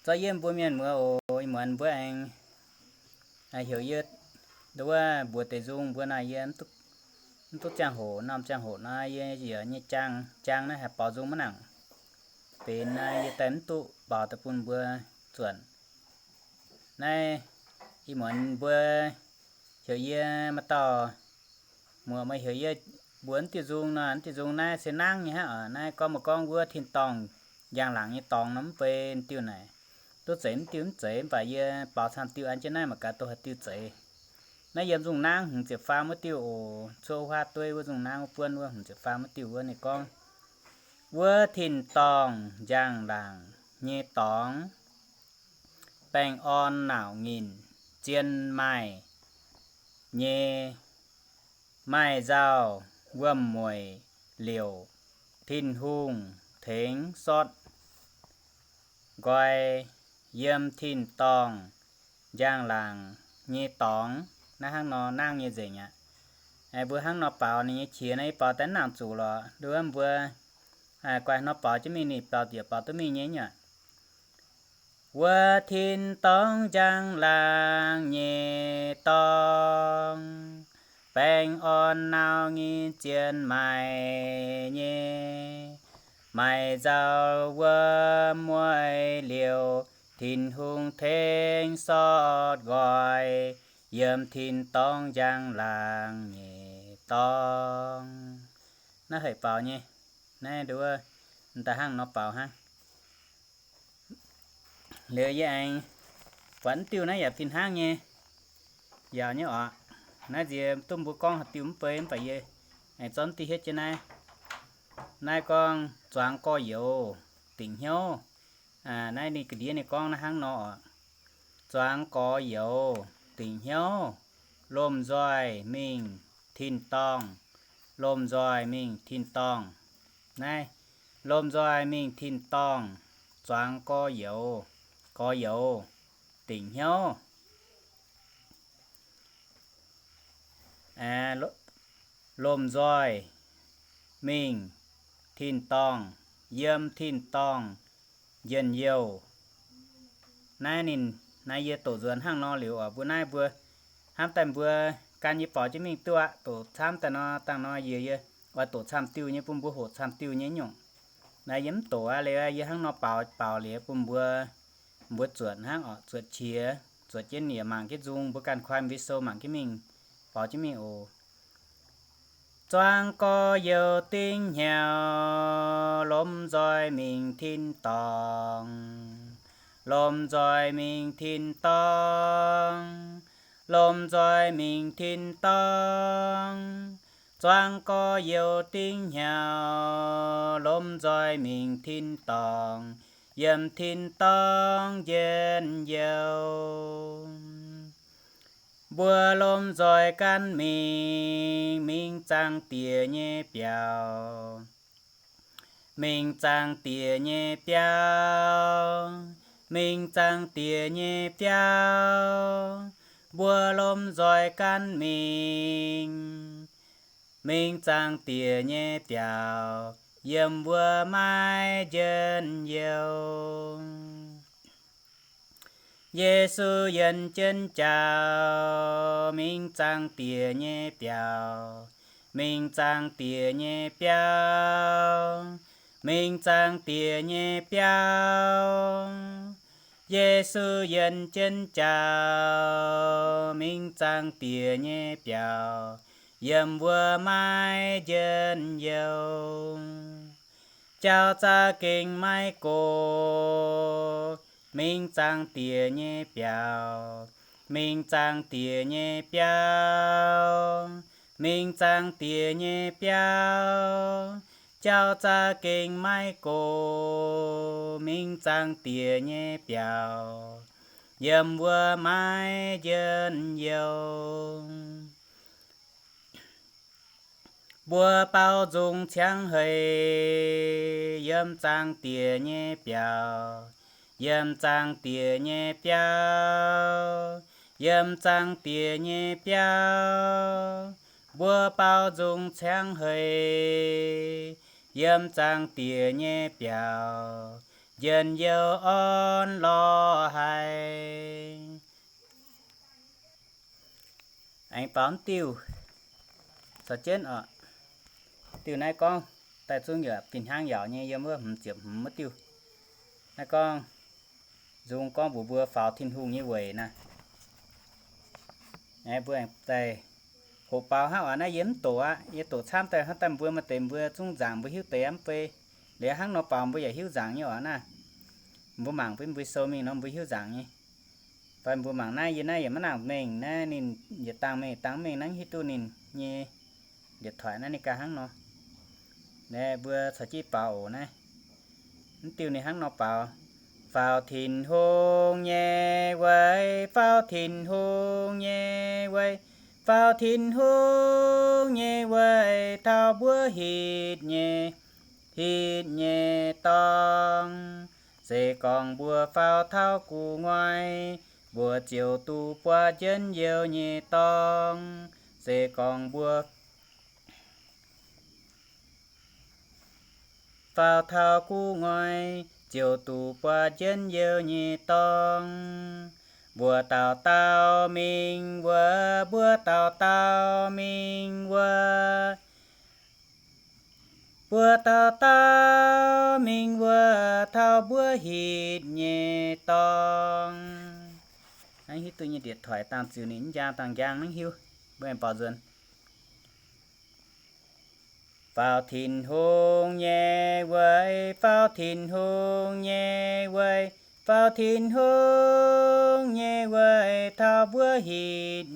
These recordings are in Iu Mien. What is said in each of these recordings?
Zorqv yie mbuo mienh muoz oc, ih muonz mbuo aengx heuc yie nduov wuov mbuox deix nzung mbuo naaic, yie mv duqv ziangh hoc, norm ziangh hoc naaiv yie yaac nyei jaang, jaang naaiv haih baaux nzung maiv nangc. Benx naaiv yie daaih mv duqv baaux daaih bun mbuo zuonc. Naaiv ih muonz mbuo heuc yie, maaih dauh muoc meih heuc yie mbuox diuh nzung nor, diuh nzung naaiv se nangv nyei hnangv oc. Naaiv gorngv, meih gorngv wuov tin-dorngh njang-laangc nyei dorngx nor, mv bei diuh naaic duqv zeiz mv diuh mv zeiz, mv baac yie baaux camv diuh an jienv naaiv mangc gaax duqv haaix diuh zeiz. Naaiv yiem nzung nangv hmz ziepc faam wuov diuh oc, cuotv huaav dueiv wuov nzung nangv wuov buonv wuov hmz ziepc faam wuov diuh wuov ninh gorngv, wuov tin-dorngh njang-laangc nyei dorngx, baengh orn nauc nyinh zien maaih nyei, maaih nzauh wuom-mueic liouc, Tin-Hungh tengx sortv nqoi yiem tin-dorngh njang-laangc nyei dorngx. Naaiv hnangv nor nangv nyei nzengc aqv. Mbuo hnangv nor baaux ninh nyei qiex naaiv, yie baaux daaih mv nangc zuqc lorqc. Nduov mbuo guaih nor baaux jienv mingh, ninh baaux njiec baaux duqv mingh nyei nyuoqc. Wuov tin-dorngh njang-laangc nyei dorngx, baengh orn nauc nyinh zien maaih nyei, maaih nzauh wuom-mueic liouc, Tin-Hungh tengx sortv nqoi yiem tin-dorngh njang-laangc nyei dorngx. Naaiv haic baaux nyei. Naaiv nduov daaih hnangv nor baaux hnangv. Liuz yie aengx buatc diuh naaiv yaac fih hnangv nyei, yaauc nyei oc. Naaiv nziex duqv mbuo gorngv haaix diuh mv bei, mv baac yie aengx zorqv diuh hietv jienv naaiv. Naaiv gorngv zuangx gorx-youz dingc hnyouv. Naaiv ninh ga'ndiev ninh gorngv naaiv hnangv nor oc. Zuangx gorx-youz dingc hnyouv, lomh nzoih mingh tin-dorngh, lomh nzoih mingh tin-dorngh. Naaiv, lomh nzoih mingh tin-dorngh, zuangx gorx-youz, gorx-youz dingc hnyouv. Lomh nzoih mingh tin-dorngh, yiem tin-dorngh njien-youh. Naaiv ninh, naaiv yie doqc nzuonx hnangv nor liuz oc, mbuo naaiv mbuo hnamv daaih mbuo gan yie baaux jienv mingh duqv aqv. Doqc camv daaih nor, dangh nor yie, yie oix doqc camv diuh nyei bun mbuo hoqc camv diuh nyei nyungc. Naaiv yie mv doqc aqv. Liuz yie hnangv nor baaux, baaux liuz bun mbuo, mbuo zuotc hnangv oc, zuotc qiex, zuotc jienv yaac mangc jienv nzung, mbuo ganh kuaaiv video mangc jienv mingh, baaux jienv mingh oc. Zuangx gorx-youz dingc hnyouv, lomh nzoih mingh tin-dorngh, lomh nzoih mingh tin-dorngh, lomh nzoih mingh tin-dorngh. Zuangx gorx-youz dingc hnyouv, lomh nzoih mingh tin-dorngh, yiem tin-dorngh njien-youh. Mbuo lomh nzoih gan mingh, mingh Zaangc Diex nyei biauv, mingh Zaangc Diex nyei biauv, mingh Zaangc Diex nyei biauv. Mbuo lomh nzoih gan mingh, mingh Zaangc Diex nyei biauv, yiem wuov maiv njien-youh. Yesu yienc jienv jauv, mingh Zaangc Diex nyei biauv, mingh Zaangc Diex nyei biauv, mingh Zaangc Diex nyei biauv. Yesu yienc jienv jauv, mingh Zaangc Diex nyei biauv, yiem wuov maiv njien-youh. Jauv za'gengh maiv go, mingh Zaangc Diex nyei biauv, mingh Zaangc Diex nyei biauv, mingh Zaangc Diex nyei biauv. Jauv za'gengh maiv go, mingh Zaangc Diex nyei biauv, yiem wuov maiv njien-youh. Mbuo baaux nzung ciangv heix, yiem Zaangc Diex nyei biauv, yiem Zaangc Diex nyei biauv, yiem Zaangc Diex nyei biauv. Mbuo baaux nzung ciangv heix, yiem Zaangc Diex nyei biauv, njien-youh orn lorh haic. Aengx baaux mv diuh caux jienv oc. Diuh naaiv gorngv daaih zungv yaac fih hnangv yaauc nyei, yiem wuov hmz ziepc hmz wuov diuh. Naaiv gorngv nzung gorngv mbuox mbuo faaux Tin-Hungh nyei weic naaiv. Mbuo aengx daaih hoqc baaux hnangv oc. Naaiv yie mv doqc aqv. Yie doqc camv daaih hnangv daaih mbuo maaih deix mbuo zungv nzaangc mbuo hiuv deix aqv mv bei. Liuz hnangv nor baaux mbuo yaac hiuv nzaangc nyei oc naaiv. Mbuo mangc bun mbuo sou mingh nor mbuo hiuv nzaangc nyei. Fai mbuo mangc naaiv, yie naaiv yaac maiv nangc mengh naaiv, ninh yietc dangh mengh dangh mengh naaiv hiuv duqv ninh nyei điện thoại naaiv ninh ganh hnangv nor. Mbuo caux jienv baaux oc naaiv. Mv diuh ninh hnangv nor baaux. Faaux Tin-Hungh nyei weic, faaux Tin-Hungh nyei weic, faaux Tin-Hungh nyei weic taux mbuo hitv nyei, hitv nyei dorngx. Se gorngv mbuo faaux taux gu'nguaaic, mbuo ziouc duqv buatc njien-youh nyei dorngx. Se gorngv mbuo faaux taux gu'nguaaic, ziouc duqv buatc njien-youh nyei dorngx. Mbuo dauh dauh mingh wuov, mbuo dauh dauh mingh wuov, mbuo dauh dauh mingh wuov taux mbuo hitv nyei dorngx. Hnangv hiuv duqv nyei điện thoại dangh ziux ninh mv njang dangh njang hnangv hiuv. Mbuo aengx baaux nzuonx. Faaux Tin-Hungh nyei weic, faaux Tin-Hungh nyei weic, faaux Tin-Hungh nyei weic taux mbuo hitv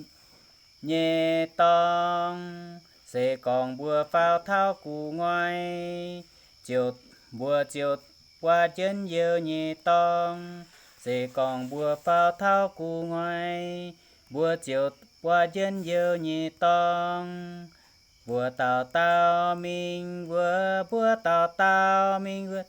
nyei dorngx. Se gorngv mbuo faaux taux gu'nguaaic, ziouc, mbuo ziouc buatc njien-youh nyei dorngx. Se gorngv mbuo faaux taux gu'nguaaic, mbuo ziouc buatc njien-youh nyei dorngx. Mbuo dauh dauh mingh wuov, mbuo dauh dauh mingh wuov,